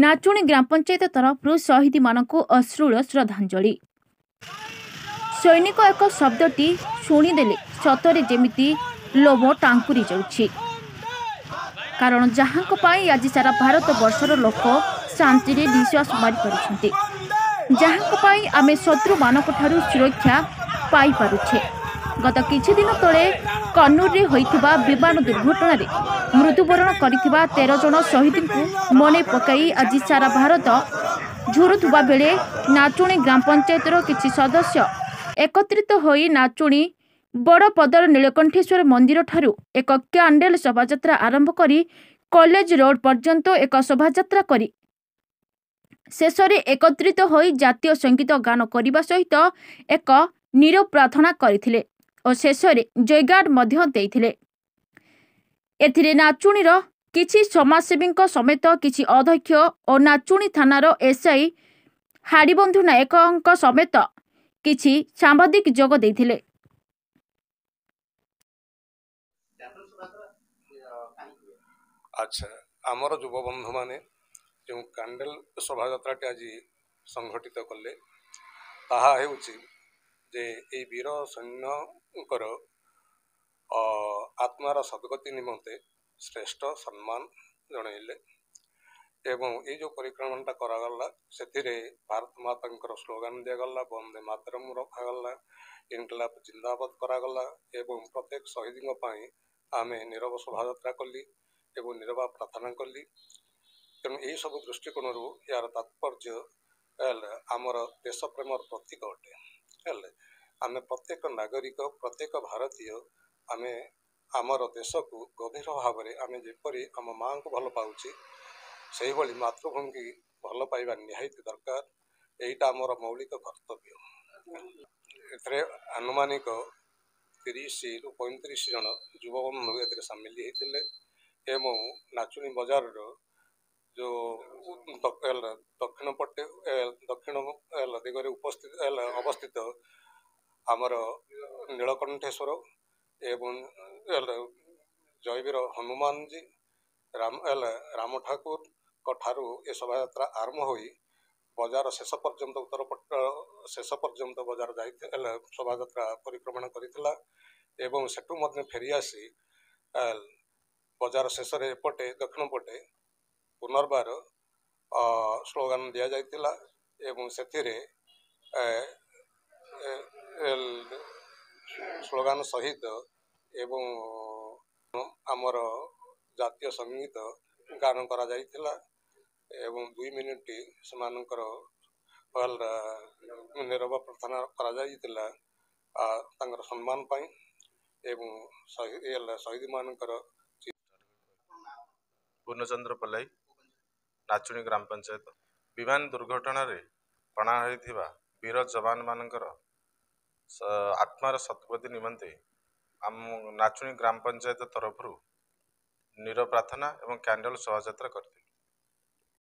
ନାଚୁଣୀ ଗ୍ରାମ ପଞ୍ଚାୟତ ତରଫରୁ ଶହୀଦମାନଙ୍କୁ ଅଶ୍ରୁଳ ଶ୍ରଦ୍ଧାଞ୍ଜଳି। ସୈନିକ ଏକ ଶବ୍ଦଟି ଶୁଣିଦେଲେ ସତରେ ଯେମିତି ଲୋମ ଟାଙ୍କୁରି ଯାଉଛି, କାରଣ ଯାହାଙ୍କ ପାଇଁ ଆଜି ସାରା ଭାରତ ବର୍ଷର ଲୋକ ଶାନ୍ତିରେ ନିଶ୍ୱାସ ମାରିପାରୁଛନ୍ତି, ଯାହାଙ୍କ ପାଇଁ ଆମେ ଶତ୍ରୁମାନଙ୍କ ଠାରୁ ସୁରକ୍ଷା ପାଇପାରୁଛେ। ଗତ କିଛି ଦିନ ତଳେ କନ୍ନୁରରେ ହୋଇଥିବା ବିମାନ ଦୁର୍ଘଟଣାରେ ମୃତ୍ୟୁବରଣ କରିଥିବା 13 ଜଣ ଶହୀଦଙ୍କୁ ମନେ ପକାଇ ଆଜି ସାରା ଭାରତ ଝୁରୁଥିବା ବେଳେ ନାଚୁଣୀ ଗ୍ରାମ ପଞ୍ଚାୟତର କିଛି ସଦସ୍ୟ ଏକତ୍ରିତ ହୋଇ ନାଚୁଣୀ ବଡ଼ପଦର ନୀଳକଣ୍ଠେଶ୍ୱର ମନ୍ଦିରଠାରୁ ଏକ କ୍ୟାଣ୍ଡେଲ ଶୋଭାଯାତ୍ରା ଆରମ୍ଭ କରି କଲେଜ ରୋଡ ପର୍ଯ୍ୟନ୍ତ ଏକ ଶୋଭାଯାତ୍ରା କରି ଶେଷରେ ଏକତ୍ରିତ ହୋଇ ଜାତୀୟ ସଙ୍ଗୀତ ଗାନ କରିବା ସହିତ ଏକ ନୀରବ ପ୍ରାର୍ଥନା କରିଥିଲେ ଓ ଶେଷରେ ଜୟଗାନ ମଧ୍ୟ ଦେଇଥିଲେ। ଏଥିରେ ନାଚୁଣୀର କିଛି ସମାଜସେବୀଙ୍କ ସମେତ କିଛି ଅଧ୍ୟକ୍ଷ ଓ ନାଚୁଣୀ ଥାନାର ଏସ୍ଆଇ ହାଡ଼ିବନ୍ଧୁ ନାୟକଙ୍କ ସମେତ କିଛି ସାମ୍ବାଦିକ ଯୋଗ ଦେଇଥିଲେ। ଆଚ୍ଛା, ଆମର ଯୁବବନ୍ଧୁମାନେ ଯେଉଁ କ୍ୟାଣ୍ଡେଲ ଶୋଭାଯାତ୍ରାଟି ଆଜି ସଂଗଠିତ କଲେ, ତାହା ହେଉଛି ଯେ ଏଇ ବୀର ସୈନ୍ୟଙ୍କର ଆତ୍ମାର ସଦ୍ଗତି ନିମନ୍ତେ ଶ୍ରେଷ୍ଠ ସମ୍ମାନ ଜଣାଇଲେ। ଏବଂ ଏଇ ଯେଉଁ ପରିକ୍ରମଣଟା କରାଗଲା, ସେଥିରେ ଭାରତ ମାତାଙ୍କର ସ୍ଲୋଗାନ ଦିଆଗଲା, ବନ୍ଦେ ମାତରମ୍ ରଖାଗଲା, ଇନକଲାବ ଜିନ୍ଦାବାଦ କରାଗଲା ଏବଂ ପ୍ରତ୍ୟେକ ଶହୀଦଙ୍କ ପାଇଁ ଆମେ ନୀରବ ଶୋଭାଯାତ୍ରା କଲି ଏବଂ ନୀରବ ପ୍ରାର୍ଥନା କଲି। ତେଣୁ ଏହିସବୁ ଦୃଷ୍ଟିକୋଣରୁ ଏହାର ତାତ୍ପର୍ଯ୍ୟ ହେଲା ଆମର ଦେଶପ୍ରେମର ପ୍ରତୀକ ଅଟେ। ହେଲେ ଆମେ ପ୍ରତ୍ୟେକ ନାଗରିକ, ପ୍ରତ୍ୟେକ ଭାରତୀୟ, ଆମେ ଆମର ଦେଶକୁ ଗଭୀର ଭାବରେ, ଆମେ ଯେପରି ଆମ ମାଆଙ୍କୁ ଭଲ ପାଉଛେ, ସେଇଭଳି ମାତୃଭୂମିକି ଭଲ ପାଇବା ନିହାତି ଦରକାର। ଏଇଟା ଆମର ମୌଳିକ କର୍ତ୍ତବ୍ୟ। ଏଥିରେ ଆନୁମାନିକ 30ରୁ 35 ଜଣ ଯୁବବନ୍ଧୁ ଏଥିରେ ସାମିଲ ହେଇଥିଲେ ଏବଂ ନାଚୁଣୀ ବଜାରର ଯେଉଁ ଦକ୍ଷିଣ ପଟେ, ଦକ୍ଷିଣ ଦିଗରେ ଉପସ୍ଥିତ ଅବସ୍ଥିତ ଆମର ନୀଳକଣ୍ଠେଶ୍ୱର ଏବଂ ଜୟବୀର ହନୁମାନଜୀ, ରାମ ରାମ ଠାକୁରଙ୍କ ଠାରୁ ଏ ଶୋଭାଯାତ୍ରା ଆରମ୍ଭ ହୋଇ ବଜାର ଶେଷ ପର୍ଯ୍ୟନ୍ତ, ଉତ୍ତର ପଟ ଶେଷ ପର୍ଯ୍ୟନ୍ତ ବଜାର ଯାଇଥିଲା, ଶୋଭାଯାତ୍ରା ପରିକ୍ରମଣ କରିଥିଲା ଏବଂ ସେଠୁ ମଧ୍ୟ ଫେରି ଆସି ବଜାର ଶେଷରେ ଏପଟେ ଦକ୍ଷିଣ ପଟେ ପୁନର୍ବାର ସ୍ଲୋଗାନ ଦିଆଯାଇଥିଲା ଏବଂ ସେଥିରେ ସ୍ଲୋଗାନ ସହିତ ଏବଂ ଆମର ଜାତୀୟ ସଙ୍ଗୀତ ଗାନ କରାଯାଇଥିଲା ଏବଂ 2 ମିନିଟ୍ ସେମାନଙ୍କର ନୀରବ ପ୍ରାର୍ଥନା କରାଯାଇଥିଲା ତାଙ୍କର ସମ୍ମାନ ପାଇଁ ଏବଂ ଶହୀଦମାନଙ୍କର। ପୂର୍ଣ୍ଣଚନ୍ଦ୍ର ପଲାଇ, ନାଚୁଣୀ ଗ୍ରାମ ପଞ୍ଚାୟତ। ବିମାନ ଦୁର୍ଘଟଣାରେ ପ୍ରାଣ ହରାଇଥିବା ବୀର ଯବାନମାନଙ୍କର ଆତ୍ମାର ସଦ୍ଗତି ନିମନ୍ତେ ଆମ ନାଚୁଣୀ ଗ୍ରାମ ପଞ୍ଚାୟତ ତରଫରୁ ନୀରବ ପ୍ରାର୍ଥନା ଏବଂ କ୍ୟାଣ୍ଡେଲ ଶୋଭାଯାତ୍ରା କରିଥିଲେ।